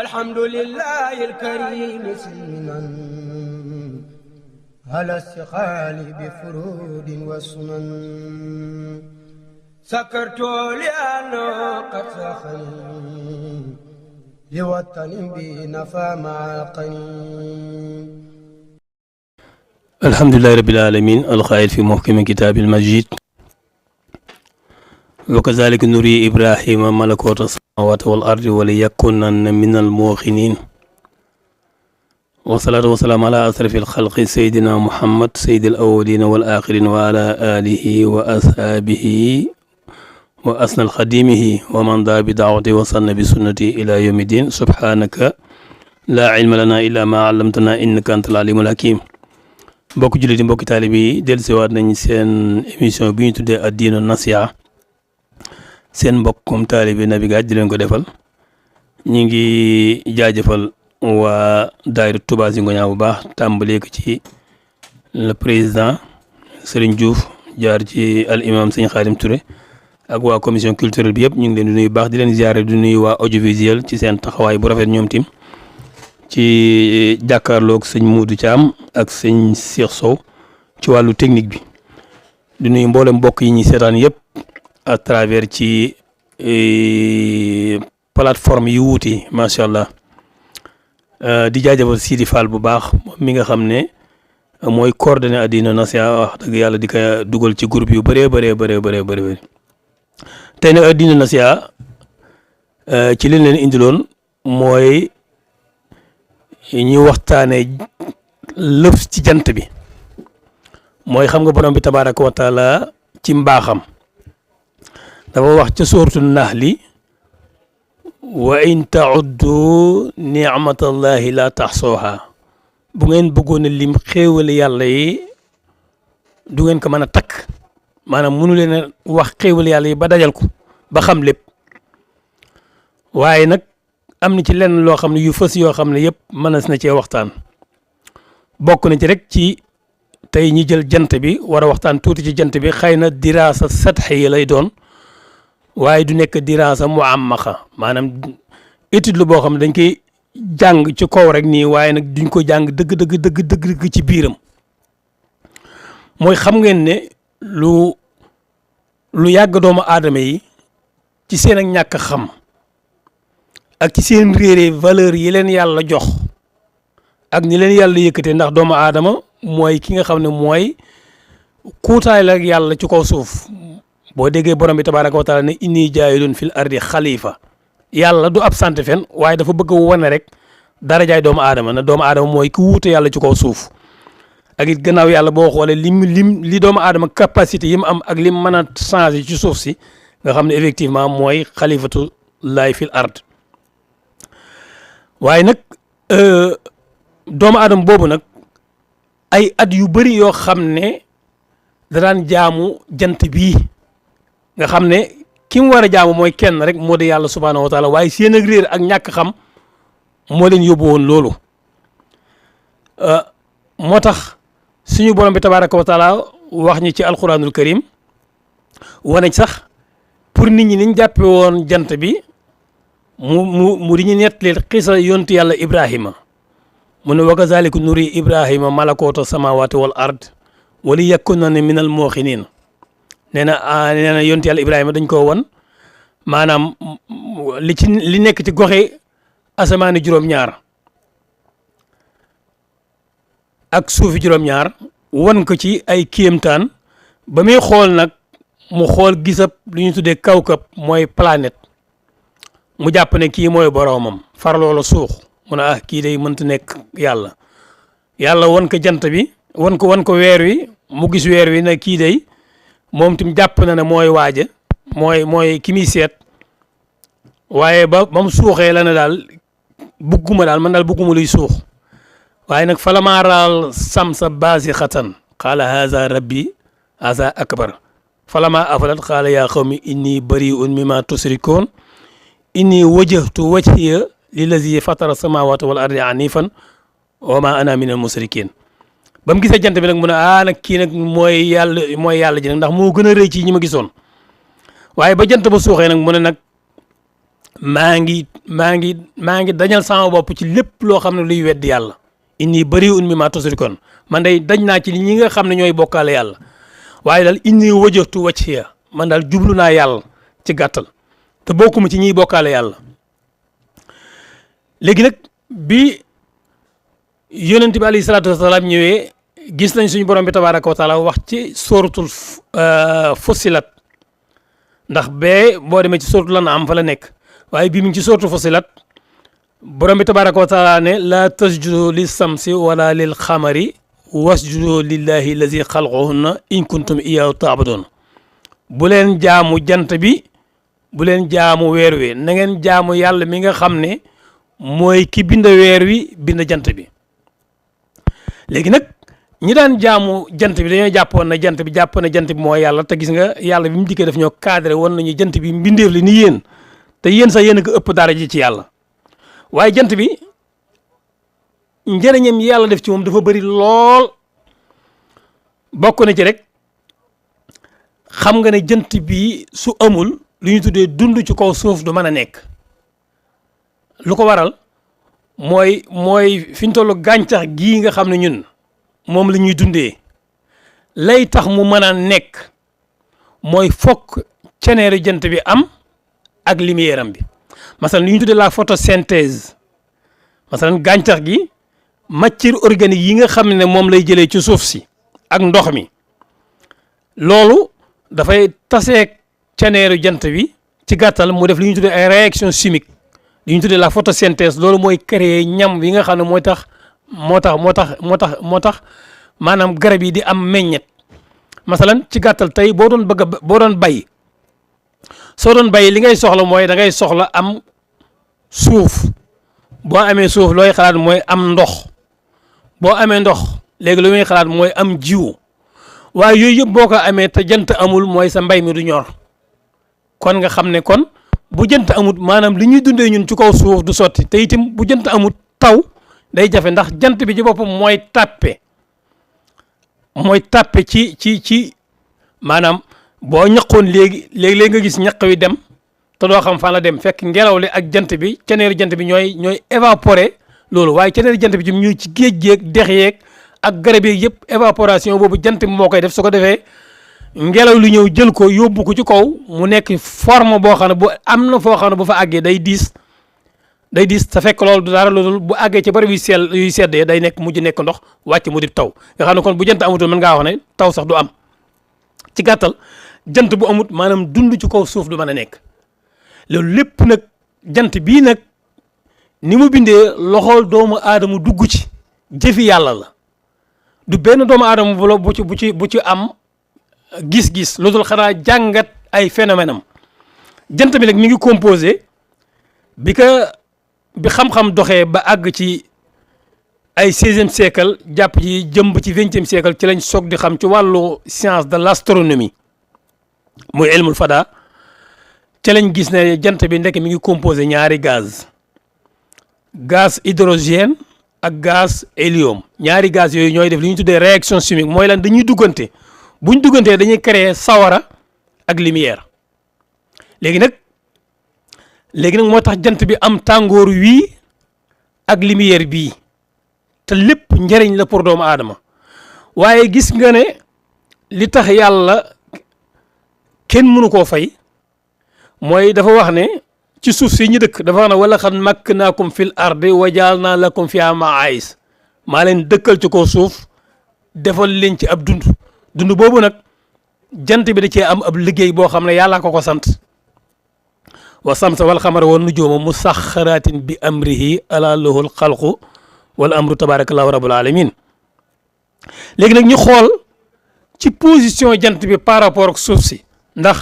الحمد لله الكريم سنن على استقال بفرود وسنن سكرت لأنه قد سخني لوطن بنفى مع القنين. الحمد لله رب العالمين القائل في محكم كتاب المجيد وكذلك نري إبراهيم ملكوت السماوات والأرض وليكونن من الموقنين والصلاة والسلام على أشرف الخلق سيدنا محمد سيد الأولين والآخرين وعلى آله وأصحابه وأسنى الخديمه ومن دعا بدعوته وصن بسنته إلى يوم الدين. سبحانك لا علم لنا إلا ما علمتنا إنك أنت العليم الحكيم. mbokk jullit yi mbokki taalibe yi dellusiwaat nañ seen émission bi ñu tuddee ad-diinu nasiha seen mbokkum taalibe Naby Gadji di leen ko defal. ñu ngi jaajëfal waa daayira Touba Zingoña bu baax tàmbalee ko ci le président Serigne Diouf jaar ci al imam Serigne Khadim Touré ak waa commission culturelle bi yëpp ñu ngi leen di nuyu baax di leen ziare di nuyu waa audiovisuel ci seen taxawaay bu rafet ñoom tim ci jàkkaarloog sëñ Modou Thiam ak sëñ Cheikh Sow ci wàllu technique bi di nuyu mboolem mbokk yi ñuy seetaan yëpp à travers ci plateforme yi wuuti macha allah di jaajëfal Sidi Fall bu baax mi nga xam ne mooy coordonné ad-diinu nasiha wax dëgg yàlla di ko dugal ci groupe yu bëree tey nag ad-diinu nasiha ci li leen indiloon mooy ñuy waxtaane lëf ci jant bi mooy xam nga borom bi tabaaraka wa taala ci mbaaxam dafa wax ca sooratu Nahl wa in ta'uddu ni'matallahi la tahsuha bu ngeen bëggoon a lim xéewal yàlla yi du ngeen ko mën a takk maanaam mënu leen a wax xéewal yàlla yi ba dajal ko ba xam lépp waaye nag am na ci lenn loo xam ne yu fës yoo xam ne yëpp mënees na cee waxtaan bokk na ci rek ci tey ñi jël jant bi war a waxtaan tuuti ci jant bi xëy na diraasa satxi yi lay doon waaye du nekk diraasa mu ammaxa maanaam étude la boo xam ne dañ koy jàng ci kaw rek nii waaye nag duñ ko jàng dëgg ci biiram mooy xam ngeen ne lu yàgg doomu aadama yi ci seen ak ñàkk xam ak ci seen réere valeur yi leen yàlla jox ak ni leen yàlla yëkkatee ndax doomu aadama mooy ki nga xam ne mooy kuutaay la yàlla ci kaw suuf boo déggee borom bi tabaaraka wa taala ne inni jaayilun fil ardi xalifa yàlla du absent fen waaye dafa bëgg a wane rek darajaay doomu aadama na doomu aadama mooy ki wuute yàlla ci kaw suuf ak it gannaaw yàlla boo xoolee li doomu aadama capacité yi mu am ak lim mën a changer ci suuf si nga xam ne effectivement mooy xalifatu laay fil ard waaye nag doomu aadama boobu nag ay at yu bëri yoo xam ne da daan jaamu jant bii nga xam ne ki mu war a jaamu mooy kenn rek moo di yàlla subhaanahu wa taala waaye seen ak réer ak ñàkk xam moo leen yóbbu woon loolu moo tax suñu borom bi tabaaraka wa taala wax ñi ci alquranul karim wane sax pour nit ñi niñ jàppe woon jant bi mu di ñu nettaleel xisa yontu yàlla Ibrahima mu ne wa kazaalika nuri Ibrahima malakoota samaawaati wal ard wa li yakuna min al muuqiniin nee na yontu yàlla Ibrahima dañ koo won maanaam li nekk ci goxe asamaani juróom-ñaar ak suufi juróom-ñaar won ko ci ay kéemtaan ba muy xool nag mu xool gisab lu ñu tuddee kawkab mooy planète mu jàpp ne kii mooy boroomam far loola suux mu ne kii day mënta nekk yàlla won ko jant bi won ko weer wi mu gis weer wi ne kii day moom tim jàpp na ne mooy waaja mooy ki muy seet waaye ba mu suuxee la ne daal bugguma luy suux waaye nag falamaa raal samsa baazixatan qaala haza rabbi haza akbar falamaa afalat qaala yaa qawmi inni bari'un mimma tusrikoon inni wajjahtu wajhiya lillazi fatara samawati wal ardi hanifan wa ma ana minal musrikin ba mu gisee jant bi nag mu ne nag kii nag mooy yàlla ji nag ndax moo gën a rëy ci ñi ma gisoon waaye ba jant ba suuxee nag mu ne nag maa ngi dañal sama bopp ci lépp loo xam ne luy weddi yàlla inni bari'un mimmaa tushrikuun man day dañ naa ci ñi nga xam ne ñooy bokkaale yàlla waaye daal inni wajjahtu wajhiya man daal jublu naa yàlla ci gàttal te bokkuma ci ñiy bokkaale yàlla. léegi nag bi yonent bi alayhi salaatu wasalaam ñëwee gis nañ suñu borom bi tabaaraka wa taala wax ci sóoratul Fussilat ndax bee boo demee ci sóoratul An'aam fa la nekk waaye bii mi ngi ci sóoratul Fussilat borom bi tabaaraka wa taala ne laa tasjudu lis samsi wala lil xamari wasjudu lillahi allazi xalaqahunna in kuntum iyyaahu ta'buduun bu leen jaamu jant bi bu leen jaamu weer wi na ngeen jaamu yàlla mi nga xam ne mooy ki bind weer wi bind jant bi. léegi nag ñi daan jaamu jant bi dañoo jàppoon na jant bi mooy yàlla te gis nga yàlla bi mu dikkee daf ñoo cadré woon nañu jant bi mbindeef li ni yéen te yéen sax yéen a ko ëpp dara ji ci yàlla waaye jant bi njëriñam yàlla def ci moom dafa bëri lool bokk na ci rek xam nga ne jant bi su amul lu ñu tuddee dund ci kaw suuf du mën a nekk lu ko waral mooy fi ñu toll gàncax gii nga xam ne ñun moom la ñuy dundee lay tax mu mën a nekk mooy fokk ceneeru jant bi am ak lumière am bi masalan li ñu tuddee la photosynthèse masalan gàncax gi matière organique yi nga xam ne moom lay jëlee ci suuf si ak ndox mi loolu dafay taseeg ceneeru jant bi ci gàttal mu def li ñu tuddee ay réaction chimique li ñu tuddee la photosynthèse loolu mooy créer ñam yi nga xam ne moo tax maanaam garab yi di am meññet masalan ci gàttal tey boo doon bay soo doon bay li ngay soxla mooy da ngay soxla am suuf boo amee suuf looy xalaat mooy am ndox boo amee ndox léegi lu muy xalaat mooy am jiwu waaye yooyu yëpp boo ko amee te jant amul mooy sa mbay mi du ñor kon nga xam ne kon bu jant amut maanaam li ñuy dundee ñun ci kaw suuf du sotti te itam bu jant amut taw day jafe ndax jant bi ci boppam mooy tàppe ci maanaam boo ñaqoon léegi nga gis ñaq wi dem te doo xam fan la dem fekk ngelaw li ak jant bi ceneeri jant bi ñooy évaporer loolu waaye ceneeri jant bi ci ñuy ci géej géeg dex yeeg ak garab yeeg yëpp évaporation boobu jant bi moo koy def su ko defee ngelaw li ñëw jël ko yóbbu ko ci kaw mu nekk forme boo xam ne bu am na foo xam ne bu fa àggee day diis te fekk loolu du dara loolu bu àggee ci bari yuy seddee day mujj nekk ndox wàcc mu di taw nga xam ne kon bu jant amutoon mën ngaa wax ne taw sax du am ci gàttal jant bu amut maanaam dund ci kaw suuf du mën a nekk loolu lépp nag jant bii nag ni mu bindee loxool doomu aadama dugg ci jëfi yàlla la du benn doomu aadama bu ci am gis-gis lu dul xanaa jàngat ay phénomène am jant bi nag mi ngi composé bi xam-xam doxee ba àgg ci ay 16e siècle jàpp ci jëmb ci 20e siècle ci lañ soog di xam ci wàllu science de l'astronomie muy ilmul fada ci lañ gis ne jant bi ndekk mi ngi composé ñaari gaz hydrogène ak gaz hélium ñaari gaz yooyu ñooy def li ñuy tuddee réaction chimique mooy lan dañuy duggante buñ duggantee dañuy créer sawara ak lumière léegi nag moo tax jant bi am tàngoor wii ak lumière bii te lépp njëriñ la pour doomu aadama waaye gis nga ne li tax yàlla kenn mënu koo fay mooy dafa wax ne ci suuf si ñu dëkk dafa wax ne wala xad makknaakum fil ardi wa jaalnaa lakum fiihaa ma'aayis maa leen dëkkal ci ko suuf defal leen ci ab dund boobu nag jant bi da cee am ab liggéey boo xam ne yàlla ko sant wa samsa wal xamara wan nujuuma musaxxaraatin bi amrihi alaa lahul xalqu wal amru tabaarakallaahu rabbul alamin léegi nag ñu xool ci position jant bi par rapport ak suuf si ndax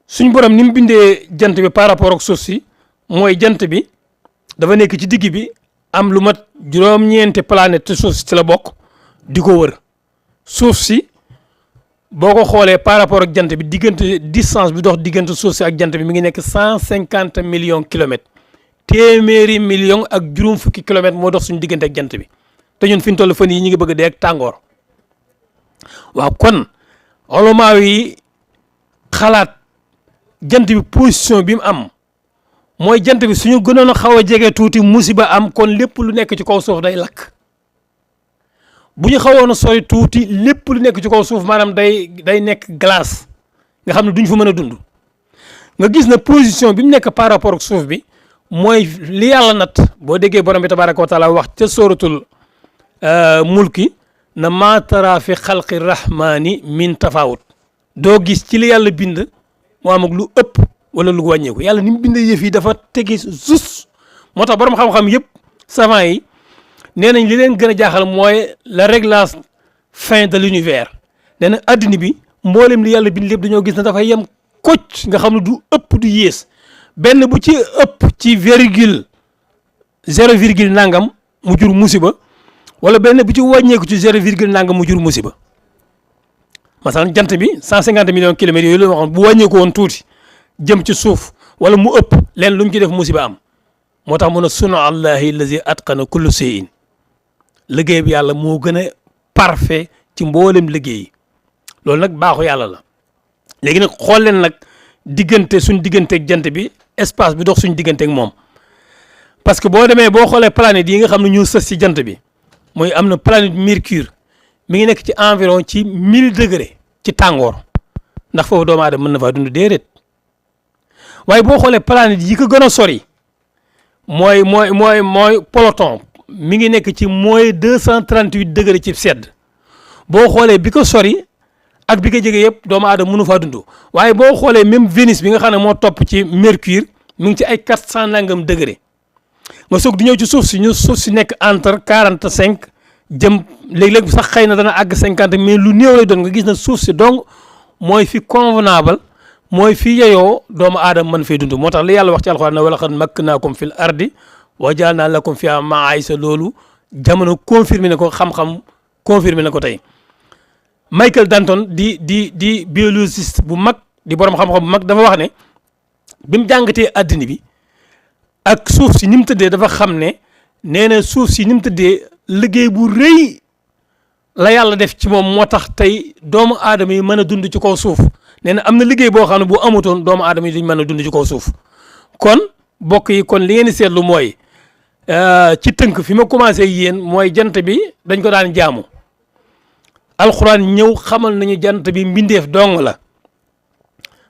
suñ borom ni mu bindee jant bi par rapport ak suuf si mooy jant bi dafa nekk ci digg bi am lu mat juróom-ñeenti planète te suuf si ci la bokk di ko wër suuf si boo ko xoolee par rapport ak jant bi distance bi dox diggante suuf si ak jant bi mi ngi nekk 150 millions kilomètres téeméeri millions ak juróom fukki kilomètres moo dox suñu diggante ak jant bi te ñun fi ñu toll fan yi ñu ngi bëgg a dee ak tàngoor waaw kon ulamaa yi xalaat jant bi position bi mu am mooy jant bi suñu gënoon a xaw a jege tuuti musiba am kon lépp lu nekk ci kaw suuf day lakk bu ñu xawoon a sori tuuti lépp lu nekk ci kaw suuf maanaam day nekk glace nga xam ne duñ fa mën a dund nga gis na position bi mu nekk par rapport ak suuf bi mooy li yàlla nat boo déggee borom bi tabaraka wa taala wax ca sóoratul mulki na maa tara fi xalqi rahmaani min tafawut doo gis ci li yàlla bind mu am ak lu ëpp wala lu wàññeeku yàlla ni mu bind yëf yi dafa tegi juste moo tax borom xam-xam yëpp savant yi nee nañ li leen gën a jaaxal mooy le réglage fin de l'univers nee na addina bi mboolem li yàlla bind lépp dañoo gis ne dafay yem kocc nga xam ne du ëpp du yées benn bu ci ëpp ci zéro virgule nangam mu jur musiba wala benn bu ci wàññeeku ci zéro virgule nangam mu jur musiba masalan jant bi 150 millions kilomètres yooyu la waxoon bu wàññeeku woon tuuti jëm ci suuf wala mu ëpp leen lu mu ci def musiba am moo tax mun a sunu allahi allazi atqana kullu shay'in liggéey bi yàlla moo gën a parfait ci mboolem liggéey yi loolu nag baaxu yàlla la léegi nag xool leen nag suñ digganteeg jant bi espace bi dox suñ digganteeg moom parce que boo demee boo xoolee planètes yi nga xam ne ñoo sës ci jant bi mooy am na planète Mercure mi ngi nekk ci environ ci 1000 degré ci tàngoor ndax foofu doomu aadama mën na faa dund déedéet waaye boo xoolee planète yi ko gën a sori mooy Pluton mi ngi nekk ci moins 238 degré ci sedd boo xoolee bi ko sori ak bi ko jege yëpp doomu aadama mënu faa dund waaye boo xoolee même Vénus bi nga xam ne moo topp ci Mercure mi ngi ci ay 400 nangam degré nga soog di ñëw ci suuf si nekk entre 45 jëm léeg-léeg sax xëy na dana àgg 50 mais lu néew lay doon nga gis na suuf si donc mooy fi convenable mooy fi yeyoo doomu aadama mën fay dund moo tax li yàlla wax ci alxuraan ne wa laqad makknaakum fil ardi wa ja'alnaa lakum fiihaa ma'aayisha loolu jamono confirmé na ko xam-xam confirmé na ko tey Michael Danton di biologiste bu mag di borom xam-xam bu mag dafa wax ne bi mu jàngatee addina bi ak suuf si ni mu tëddee dafa xam ne nee na suuf si ni mu tëddee liggéey bu rëy la yàlla def ci moom moo tax tey doomu aadama yi mën a dund ci kaw suuf nee na am na liggéey boo xam ne bu amutoon doomu aadama yi duñ mën a dund ci kaw suuf kon bokk yi kon li ngeen di seetlu mooy ci tënk fi ma commencé yéen mooy jant bi dañ ko daan jaamu alxuraan ñëw xamal nañu jant bi mbindeef dong la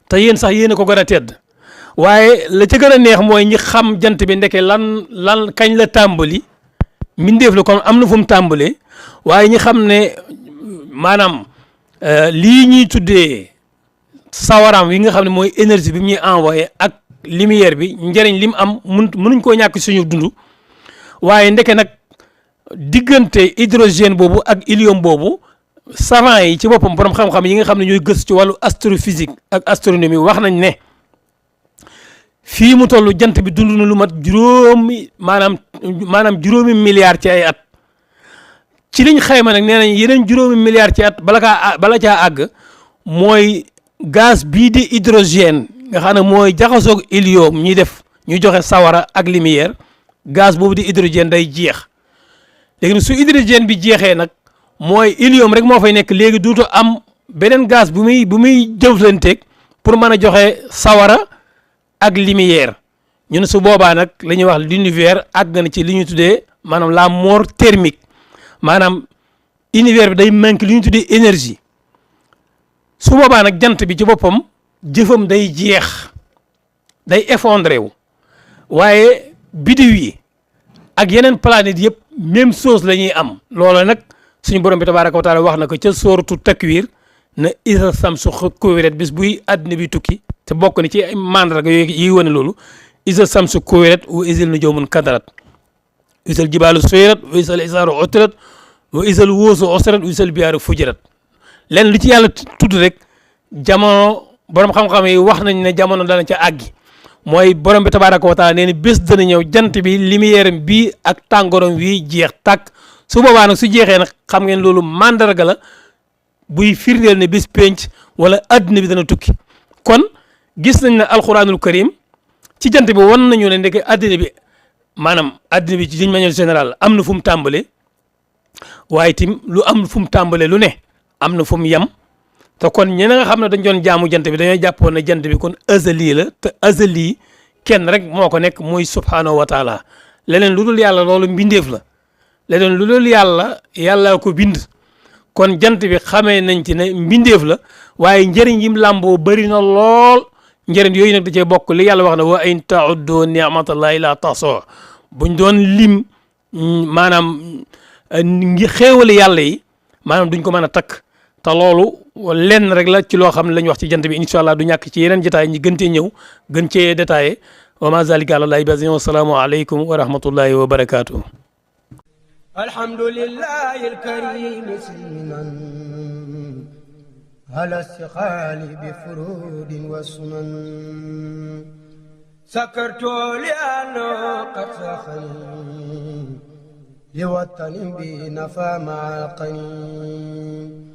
te yéen sax yéen a ko gën a tedd waaye la ca gën a neex mooy ñi xam jant bi ndeke lan kañ la tàmbali mbindeef la kon am na fu mu tàmbalee waaye ñi xam ne maanaam lii ñuy tuddee sawaram yi nga xam ne mooy énergie bi mu ñuy envoyé ak lumière bi njëriñ li mu am mënuñ koo ñàkk suñu dund waaye ndeke nag diggante hydrogène boobu ak hélium boobu savant yi ci boppam borom xam-xam yi nga xam ne ñooy gëstu ci wàllu astrophysique ak astronomie wax nañ ne fii mu toll jant bi dund na lu mat juróomi milliards ci ay at ci liñ xayma nag nee nañ yeneen juróomi milliards ci at bala caa àgg mooy gaz bii di hydrogène nga xam ne mooy jaxasoog hélium ñuy joxe sawara ak lumière gaz boobu di hydrogène day jeex léegi nag su hydrogène bi jeexee nag mooy hélium rek moo fay nekk léegi duutu am beneen gaz bu muy jëflanteeg pour mën a joxe sawara ak lumière ñun su boobaa nag la ñuy wax l'univers àgg na ci li ñuy tuddee maanaam la mort thermique maanaam univers bi day manque li ñuy tuddee énergie su boobaa nag jant bi ci boppam jëfam day jeex day effondré wu waaye biddiw yi ak yeneen planètes yëpp même chose la ñuy am loolu nag suñu borom bi tabaaraka wa taala wax na ko ca sooratu takwir na isa samsu kuwirat bis buy àddina bi tukki te bokk na ci ay mandarga yooyu yi wane loolu isa samsu kuwirat wa isal nujumun kadarat wa isal jibaalu suyirat wa isal isaaru utirat wa isal wóosu usrat wa isal biyaaru fujirat leen lu ci yàlla tudd rek jamono borom xam-xam yi wax nañ ne jamono dana ca àggi mooy borom bi tabaaraka wa taala nee na bés dana ñëw jant bi lumière bi ak tàngooram wi jeex tàkk su boobaa nag su jeexee nag xam ngeen loolu mandarga la buy firndeel ne bés penc wala adduna bi dana tukki kon gis nañ ne alquranul karim ci jant bi wan nañu ne ndeke adduna bi maanaam adduna bi ci d'une manière générale am na fu mu tàmbalee waaye tim lu am fu mu tàmbalee lu ne am na fu mu yem te kon ñeneen nga xam ne dañ doon jaamu jant bi dañoo jàppoon ne jant bi kon azali la te azali kenn rek moo ko nekk muy subhaanahu wa taala leneen lu dul yàlla loolu mbindeef la leneen lu dul yàlla yàlla ko bind kon jant bi xamee nañ ci ne mbindeef la waaye njëriñ yim làmboo bëri na lool njëriñ yooyu nag da cee bokk li yàlla wax ne wa in tauddu ni'matallahi la tahsuha buñ doon lim maanaam ngi xéewale yàlla yi maanaam duñ ko mën a takk te loolu lenn rek la ci loo xam ne la ñu wax ci jant bi incha allah du ñàkk ci yeneen jotaay ñi gën cee ñëw gën cee détaillé wa ma zalika ala llahi bi aziz wa salaamu aleykum wa rahmatullahi wa barakatuh alhamdulillahi alkarim sinan ala istiqali bi furudin wa sunan sakartu li anna qad saxani li watanin bi nafa ma alqani